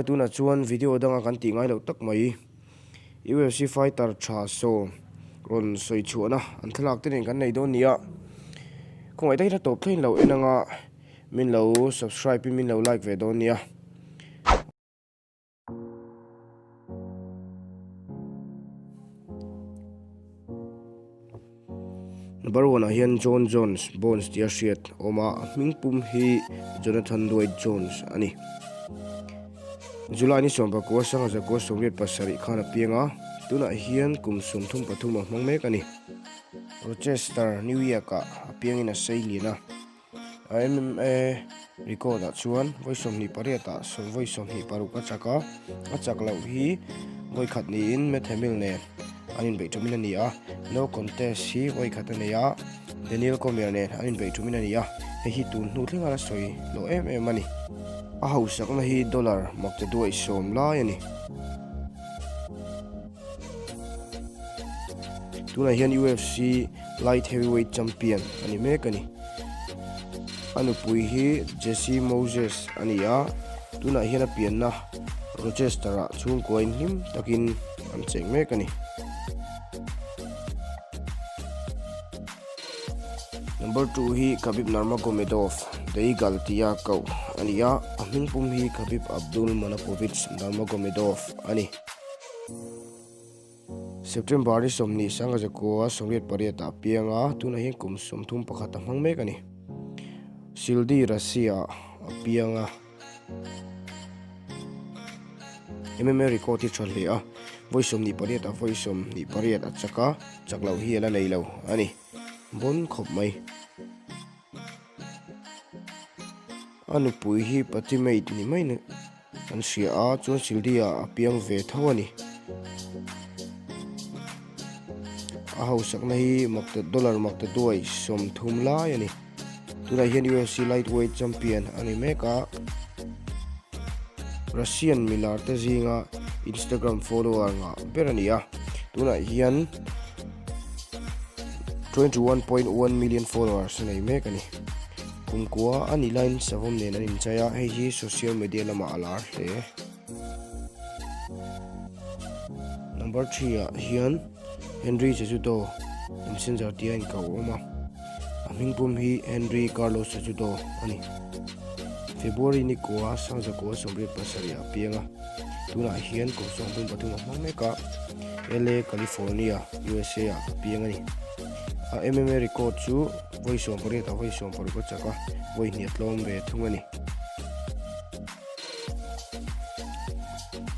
tunah chuan video danga kan tih ngai loh tak mai UFC fighter tha sawm rawn sawi chhuahna an thlalak te nen kan nei dawn nia. Khawngaih takin a tawp thleng lo en anga min lo subscribe in min lo like ve dawn nia. Number one ah hian John Jones Bones tia hriat a awm a, a hming pum hi Jonathan Dwight Jones a ni. July ni 19 sangha zakua 87 khan a piang a, tunah hian kum 33 a hmang mek a ni. Rochester, New York ah a piangin a sei lian a. A MMA record ah chuan vawi 28 ah vawi 26 a chak a, a chak loh hi vawi khat niin Matt Hamill nen an inbeih ṭumin a ni a, no contest hi vawi khat a nei a, Daniel Cormier nen an inbeih ṭumin a ni a, hei hi tun hnu thleng a la sawi loh em em a ni. A hausakna hi dollar maktaduaih sawm lai a ni. Tunah hian UFC Light Heavyweight Champion a ni mek a ni. A nupui hi Jesse Moses a ni a, tunah hian a pianna Rochester-ah chhungkuain hlim takin an cheng mek a ni. Number 2 hi Khabib Nurmagomedov, The Eagle tia koh a ni a, a hmingpum hi Khabib Abdul Manapovich Nurmagomedov a ni. September ni 20 sanga zakua 88 ah piang a, tunah hian kum 31 a hmang mek a ni. Sildi Russia a piang a. MMA record hi tha hle a, vawi 28 ah vawi 28 a chak a, chak loh hi a la nei lo a ni. Bawn khawp mai. A nupui hi Patimate ni mai an hria a, chuan Sildi ah a piang ve tho a ni. A hausakna hi makta dollar makta duai 30 lai a ni. Tunah hian UFC lightweight champion a ni mek a. Russian milar te zinga Instagram follower ngah ber a ni a. Tunah hian 21.1 million followers a nei mek a ni. Kumkua a nih laiin savawm nen an inchai a, hei hi social media lamah a lar hle. Number 3 ah hian Henry Cejudo Messenger tia inkauh a awm a, a hmingpum hi Henry Carlos Cejudo a ni. February ni kua sangzakua 87 ah a piang a, tunah hian kum 33 a hmang mek a, LA, California, USA ah a piang a ni. A MMA record chu vawi 18 ah vawi 16 a chak a, vawi hnih a tlawm ve thung a ni.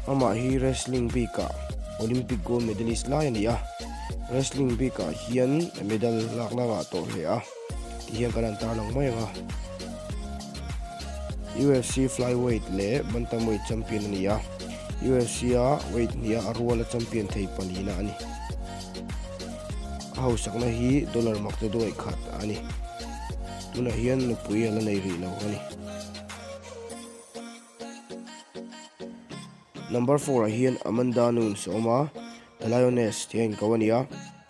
Amah hi wrestling bikah Olympic gold medalist lai a ni a, wrestling bikah hian medal lakna ngah tawh hle a, tihian kan han tarlang mai ang a. UFC flyweight leh bantamweight champion a ni a, UFC a weight hniha a ruala champion thei palina a ni. A hausakna hi dollar makte duaih khat a ni. Tunah hian nupui a la nei rih lo a ni. Number 4 ah hian Amanda Nunes a awm a, The Lioness tih a inko a ni a,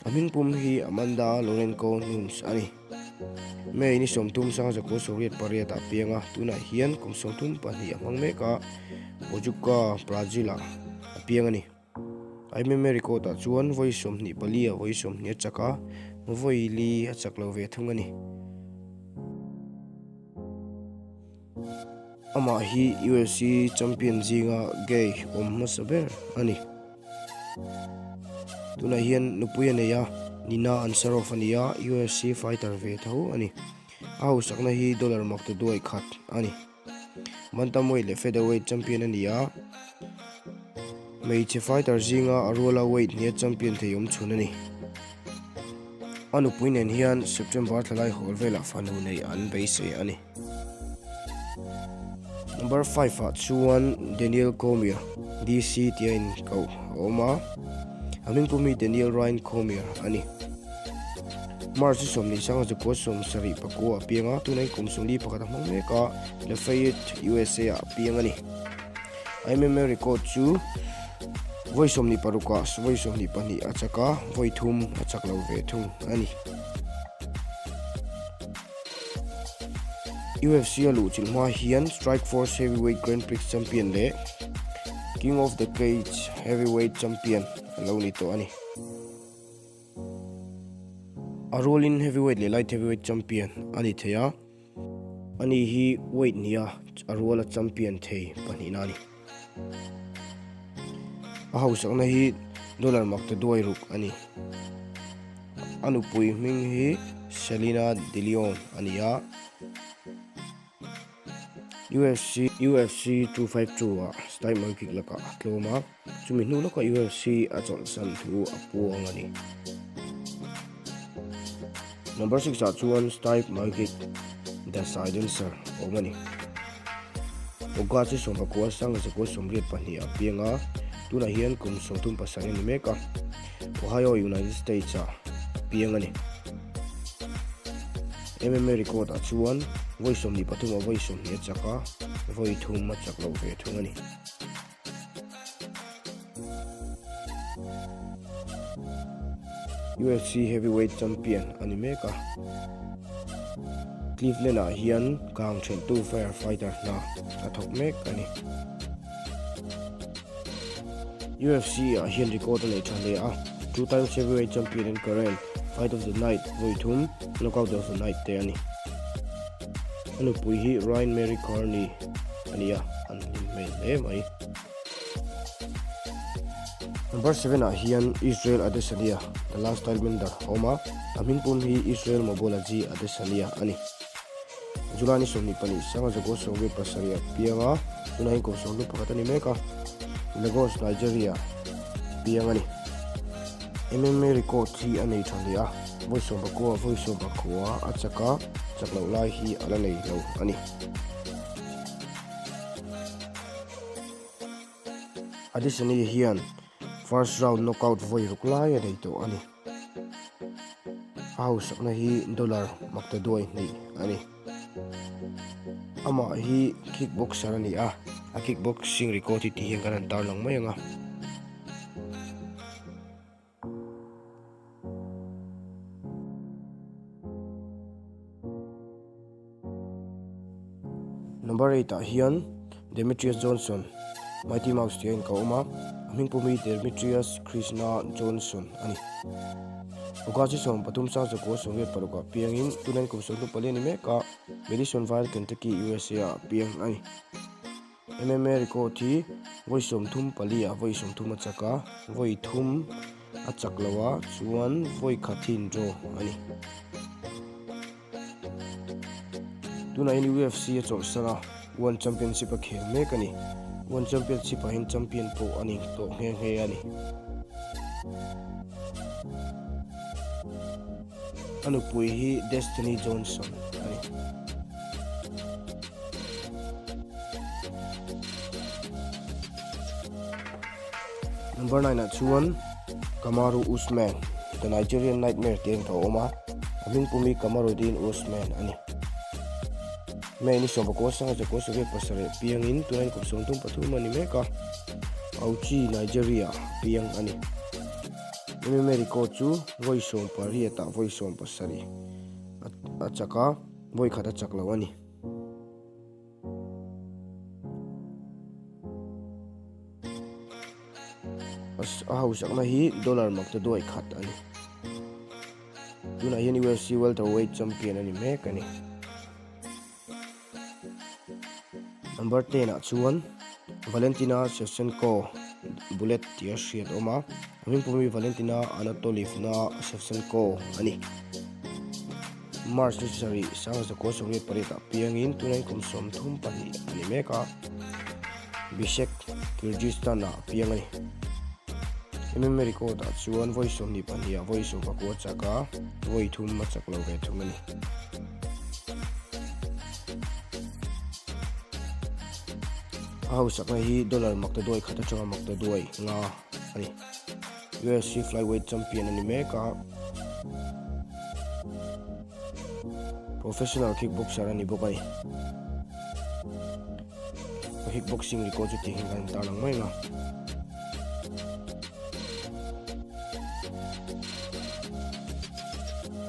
a hmingpum hi Amanda Lourenco Nunes a ni. May ni 30 sanga zakua 88 ah a piang a, tunah hian kum 32 a hmang mek a, Pojuca, Brazil ah a piang a ni. MMA record ah chuan vawi 24 ah vawi 20 a chak a, vawi li a chak lo ve thung a ni. Amah hi UFC champion zinga gay awm hmasa ber a ni. Tunah hian nupui a nei a, Nina Ansaroff a ni a, UFC fighter ve tho a ni. A hausakna hi dollar makta duai khat a ni. Bantamweight leh featherweight champion a ni a, hmeichhe fighter zinga a ruala weight hnia champion thei awm chhun a ni. A nupui nen hian September thlalai hawl velah fanu neih an beisei a ni. Number 5 ah chuan Daniel Cormier, DC tia inkoh a awm a, a hmingpum hi Daniel Ryan Cormier a ni. March 20 sanga 79 a piang a, tunah hian kum 41 a hmang mek a, Lafayette, USA ah a piang a ni. MMA record chu vawi 26 ah vawi 22 a chak a, vawi thum a chak lo ve thung a ni. UFC a luhchilh hma hian Strikeforce Heavyweight Grand Prix champion leh. King of the Cage Heavyweight Champion a lo ni tawh a ni. A rualin Heavyweight leh Light Heavyweight Champion a ni thei a, ani hi weight nia a ruala champion thei pahnihna a ni. A hausakna hi dollar mak ta duai ruk a ni. A nupui hming hi Selina De Leon a ni a. UFC UFC 252 ah Stipe Miocic lakah a tlawm a, chumi hnu lawkah UFC a chawlhsan thu a puang a ni. Number 6 ah chuan Stipe Miocic The Silencer a awm a ni. August hi sawmpakua sang zakua 82 a piang a, tunah hian kum 37 a ni mek a, Ohio, United States ah a piang a ni. MMA record ah chuan vawi 23 ah vawi 20 a chak a, vawi thum a chak lo ve thung a ni. UFC Heavyweight Champion a ni mek a. Cleveland ah hian kang thentu firefighter hna a thawk mek a ni. UFC ah hian record a nei tha hle a, two times heavyweight champion and current fight of the night vawi thum, knockout of the night te a ni. A nupui hi Ryan Mary Carney a ni a, an hlim hmel hle mai. Number 7 ah hian Israel Adesanya, the last stylebender a awm a, a hmingpum hi Israel Mobolaji Adesanya a ni. July ni 22 sanga Jago Sawmriat pasarih a piang a, tunah hian kum 21 a ni mek a, Lagos, Nigeria piang a ni. MMA record hi a nei tha hle a, vawi 19 vawi 19 a chak a, chak loh lai hi a la nei lo a ni. Adesanya hian first round knockout vawi ruk lai a nei tawh a ni. A hausakna hi dollar makta duai hnih a ni. Amah hi kickboxer a ni a, a kickboxing record hi tih hian kan han tarlang mai ang a. Number 8 ah hian Demetrious Johnson, Mighty Mouse tia in ka awm a, a hming pawh hi Demetrious Krishna Johnson a ni. August hi 13 1986 ah piangin tuna in kum 24 a ni mek a, Madisonville, Kentucky, USA ah piang a ni. MMA record hi vawi 34 ah vawi 30 a chak a, vawi thum a chak lo a, chuan vawi khat hi in draw a ni. Tunah hian UFC a chawlhsan a, One Championship a khel mek a ni. One Championship ah hian champion pawh a ni tawh nghe nghe a ni. A nupui hi Destiny Johnson a ni. Number 9 ah chuan Kamaru Usman, The Nigerian Nightmare tih a intho awm a, a hmingpum hi Kamaruddin Usman a ni. May ni 19 sanga zakua 27 piangin tuna kum 33 a ni mek a, Auchi, Nigeria piang a ni. MMA record chu vawi 18 ah vawi 17 a chak a, vawi khat a chak lo a ni. A hausakna hi dollar mak ta duai khat a ni. Tunah hian UFC welterweight champion a ni mek a ni. Number 10 ah chuan Valentina Shevchenko Bullet tia hriat awm a, a hmingpum hi Valentina Anatolievna Shevchenko a ni. March ni sarih sang zakua 88 ah piangin tunah kum 32 a ni mek a, Bishkek, Kyrgyzstan ah piang a ni. MMA record ah chuan vawi 22 ah vawi 19 chak a, vawi thum a chak lo ve thung a ni. A hausakna hi dollar makta duai khat atanga makta duai nga a ni. UFC flyweight champion a ni mek a, professional kickboxer a ni bawk a ni. A kickboxing record chu tih hian kan tarlang mai ang a.